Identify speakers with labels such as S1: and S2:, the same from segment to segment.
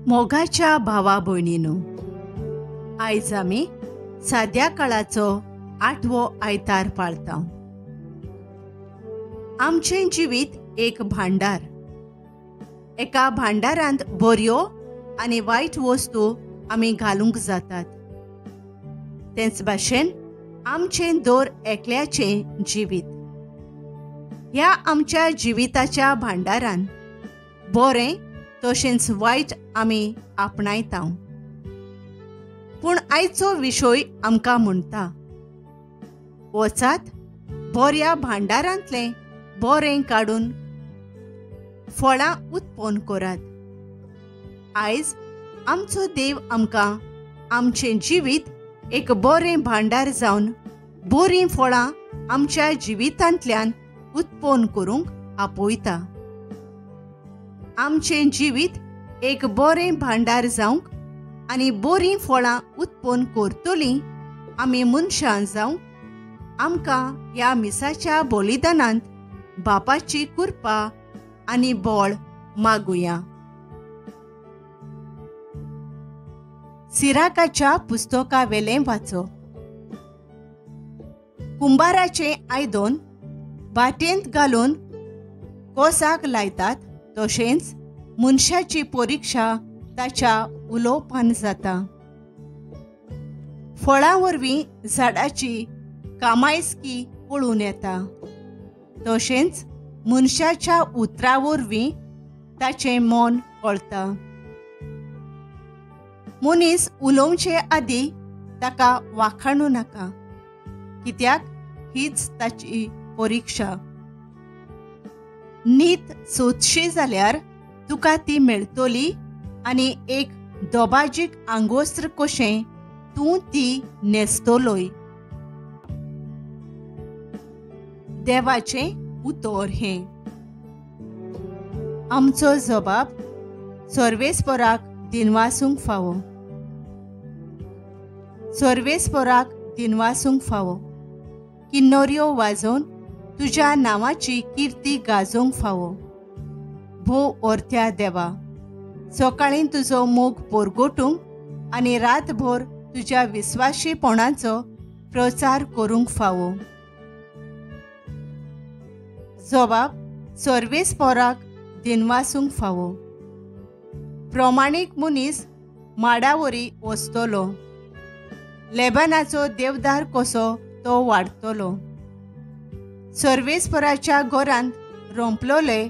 S1: मोगाच्या भावा भयणीनो, आयज आमी साद्या काळाचो आठवो आयतार पाळता. आमचें जिवीत एक भांडार. एका भांडारांत बऱ्यो आनी वायट वस्तू आमी घालूंक जातात. तेच भाशेन आमचें दर एकल्याचें जिवीत. ह्या आमच्या जिविताच्या भांडारान बरें तशेंच वायट आमी आपणायता. पूण आयचो विशय आमकां म्हणटा, वचात बऱ्या भांडारांतलें बरें काडून फळां उत्पन्न करात. आयज आमचो देव आमकां आमचें जिवीत एक बरें भांडार जावन बरीं फळां आमच्या जिवितांतल्यान उत्पन्न करूंक आपयता. आमचें जिवीत एक बरें भांडार जावंक आनी बरीं फळां उत्पन्न करतलीं आमी मनशां जावंक आमकां ह्या मिसाच्या बलिदानांत बापाची कृपा आनी बळ मागुया. सिराकाच्या पुस्तकावेलें वाचप. कुंभाराचें आयदन बाटयेंत घालून कोसाक लायतात, तशेंच मनशाची परिक्षा ताच्या उलोवपान जाता. फळां वरवीं झाडाची कामायसकी कळून येता, तशेंच मनशाच्या उतरा वरवीं ताचें मन कळटा. मनीस उलोवचे आदीं ताका वाखाणू नाका, कित्याक हीच ताची परिक्षा. नीत सोदशी जाल्यार तुका ती मेळटली आनी एक दोबाजीक आंगोस्त्र कशें तूं ती न्हेसतलोय. देवाचें उतर हें. आमचो जबाब सर्वेस्पराक दिनवासूंक फावो. सर्वेस्पराक दिनवासूंक फावो. किन्नोऱ्यो वाजोवन तुज्या नांवाची किर्ती गाजोवंक फावो. भोव ओर्थ्या देवा, सकाळीं तुजो मोग परगटूंक आनी रातभर तुज्या विस्वाशीपणाचो प्रचार करूंक फावो. जबाब सर्वेस्पराक दिनवासूंक फावो. प्रमाणीक मनीस माडावरी वसतलो, लेबानाचो देवदार कसो तो वाडटलो. सर्वेस्पराच्या घरांत रोंपलोले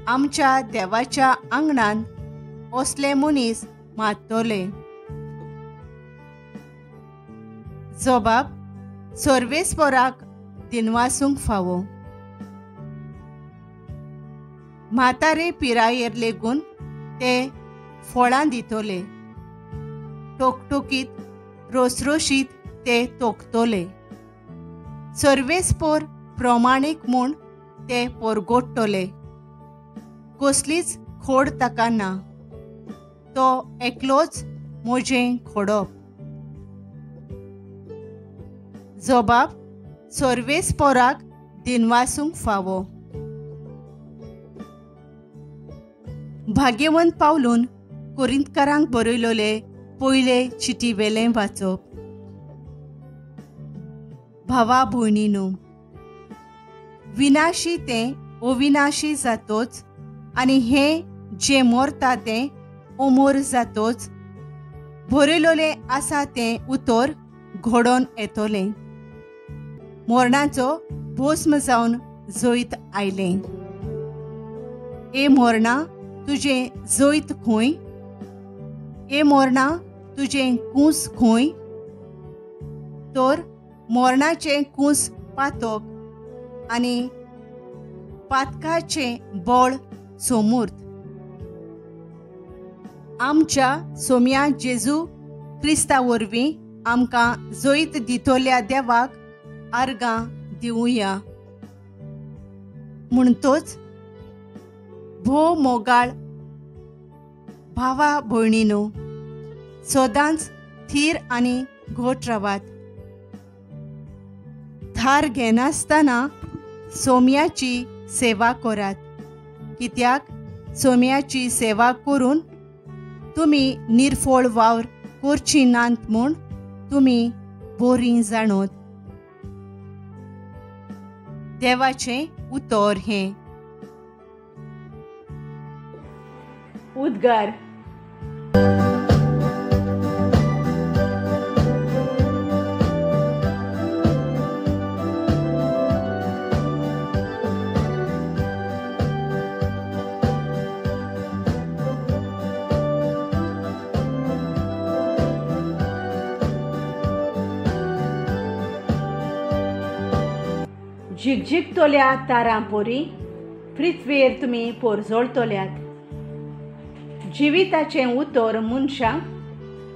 S1: आमच्या देवाच्या आंगणांत असले मनीस मारतले. जबाब सर्वेस्पराक दिनवासूंक फावो. म्हातारे पिरायेर लेगून ते फळां दितले, टोकटोकीत रोसरोशीत ते तोखतले. सर्वेस्पर प्रमाणीक म्हूण ते परगोडटले, कसलीच खोड ताका ना, तो एकलोच म्हजें खोडप. जबाब सर्वेस्पराक दिनवासूंक फावो. भाग्यवंत पावलून कोरिंतकारांक बरयलोले पयले चिटी वेलें वाचप. भावा भयणीनो, विनाशी तें अविनाशी जातोच आनी हें जें मरता तें अमर जातोच. बरयलोलें आसा तें उतर घडोवन येतलें. मरणाचो भस्म जावन जैत आयलें. ए मरणा तुजें जैत खंय? ए मरणा तुजें कूस खंय? तर मरणाचें कूस पातक आनी पातकाचें बळ सोमूर्त. आमच्या सोम्या जेजू क्रिस्ता वरवीं आमकां जैत दितल्या देवाक आर्गां दिवया. म्हणटोच भोव मोगाळ भावा भयणीनो, सदांच थीर आनी घट रावात. थार घेनासतना सोम्याची सेवा करात, कित्याक सोम्याची सेवा करून तुमी निर्फळ वावर करची नात म्हूण तुमी बोरीं जाणत. देवाचें उतर हें. उद्गार. झिगझिगतल्या तारां पोरी पृथ्वीर तुमी पोरजोळतल्यात. जिविताचें उतर मनशांक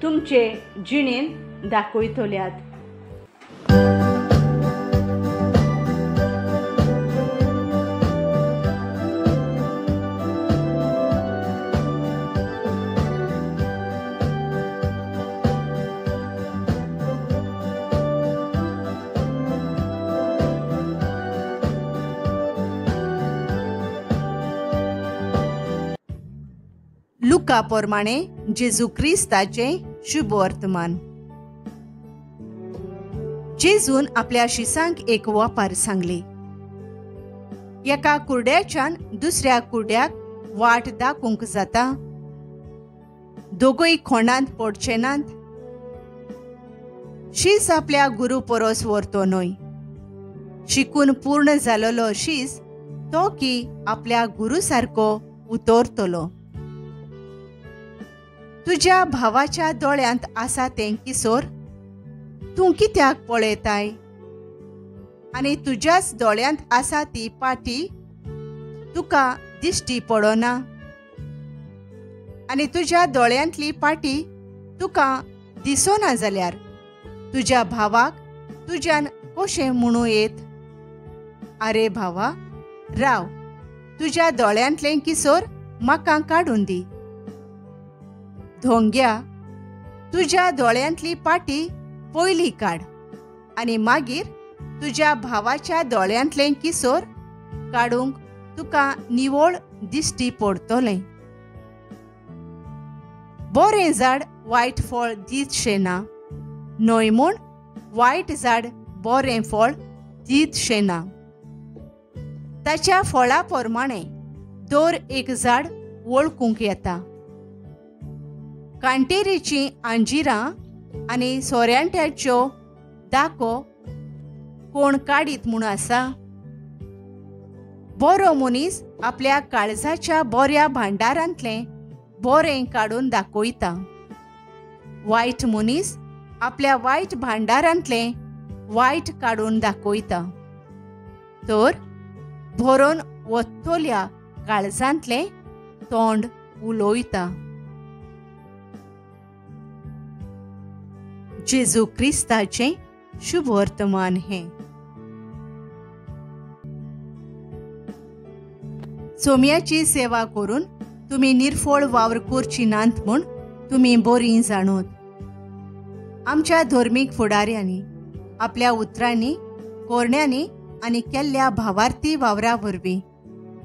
S1: तुमचे जिणेन दाखयतल्यात. लुका प्रमाणे जेजू क्रिस्ताचें शुभवर्तमान. जेजून आपल्या शिसांक एक वापार सांगली. एका कुर्ड्याच्यान दुसऱ्या कुर्ड्याक वाट दाखोवंक जाता? दोगूय खोंडांत पडचे नात? शीस आपल्या गुरू परस व्हरतो न्हय. शिकून पूर्ण जालोलो शीस तो की आपल्या गुरू सारको उतरतलो. तुज्या भावाच्या दोळ्यांत आसा तें किसोर तूं कित्याक पळयताय? आनी तुज्याच दोळ्यांत आसा ती पाटी तुका दिश्टी पडना? आनी तुज्या दोळ्यांतली पाटी तुका दिसना जाल्यार तुज्या भावाक तुज्यान कशें म्हणूं येत, आरे भावा राव, तुज्या दोळ्यांतलें किसोर म्हाका काडून दी. धोंग्या, तुज्या दोळ्यांतली पाटी पयली काड आनी मागीर तुज्या भावाच्या दोळ्यांतलें किसोर काडूंक तुका निवळ दिश्टी पडटलें. बरें झाड वायट फळ दितशें ना, न्हय म्हूण वायट झाड बरें फळ दितशें ना. ताच्या फळा प्रमाणें दर एक झाड वळखूंक येता. कांटेरीचीं आंजिरां आनी सोऱ्यांट्याच्यो दाको कोण काडीत म्हूण आसा? बरो मनीस आपल्या काळजाच्या बऱ्या भांडारांतलें बरें काडून दाखयता. वायट मनीस आपल्या वायट भांडारांतलें वायट काडून दाखयता. तर भरून वतल्या काळजांतलें तोंड उलयता. जेजू क्रिस्ताचें शुभवर्तमान हें. सोम्याची सेवा करून तुमी निर्फळ वावर करची नात म्हूण तुमी बरीं जाणत. आमच्या धर्मीक फुडाऱ्यांनी आपल्या उतरांनी, कोरण्यांनी आनी केल्ल्या भावार्थी वावरा वरवीं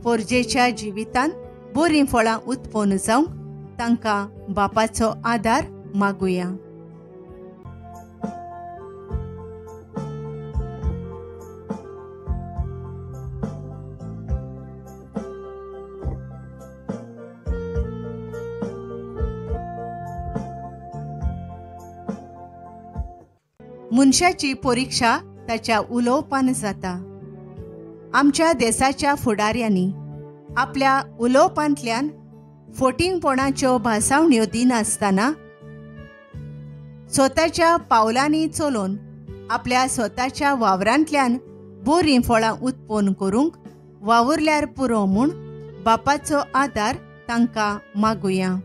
S1: पोरजेच्या जिवितांत बरीं फळां उत्पन्न जावंक तांकां बापाचो आदार मागुया. मनशाची परिक्षा ताच्या उलोवपान जाता. आमच्या देशाच्या फुडाऱ्यांनी आपल्या उलोवपांतल्यान फोटिंगपणाच्यो भासावण्यो दिनासतना स्वताच्या पावलांनी चलोवन आपल्या स्वताच्या वावरांतल्यान बरीं फळां उत्पन्न करूंक वावुरल्यार पुरो म्हूण बापाचो आदार तांकां मागुया.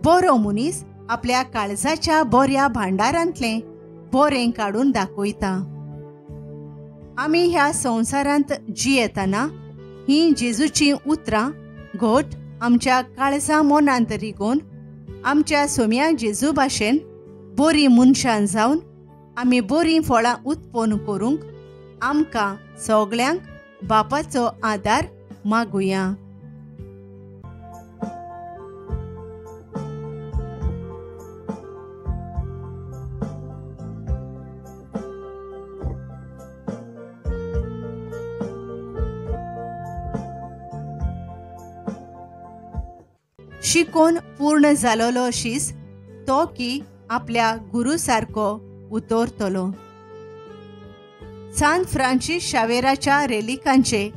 S1: बरो मनीस आपल्या काळजाच्या बऱ्या भांडारांतलें बरें काडून दाखयता. आमी ह्या संवसारांत जियेतना हीं जेजूचीं उतरां घट आमच्या काळजा मनांत रिगोवन आमच्या सोम्या जेजू भाशेन बरीं मनशां जावन आमी बरीं फळां उत्पन्न करूंक आमकां सगळ्यांक बापाचो आदार मागुया. शिकोवन पूर्ण जालोलो शीस तो की आपल्या गुरू सारको उतरतलो. सान फ्रांसीस शावेराच्या रेलिकांचे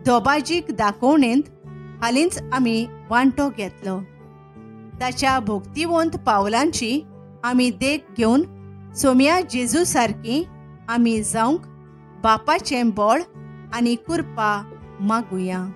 S1: दोबाजीक दाखोवणेंत हालींच आमी वांटो घेतलो. ताच्या भक्तिवंत पावलांची आमी देख घेवन सोम्या जेजू सारकी आमी जावंक बापाचें बळ आनी कृपा मागुया.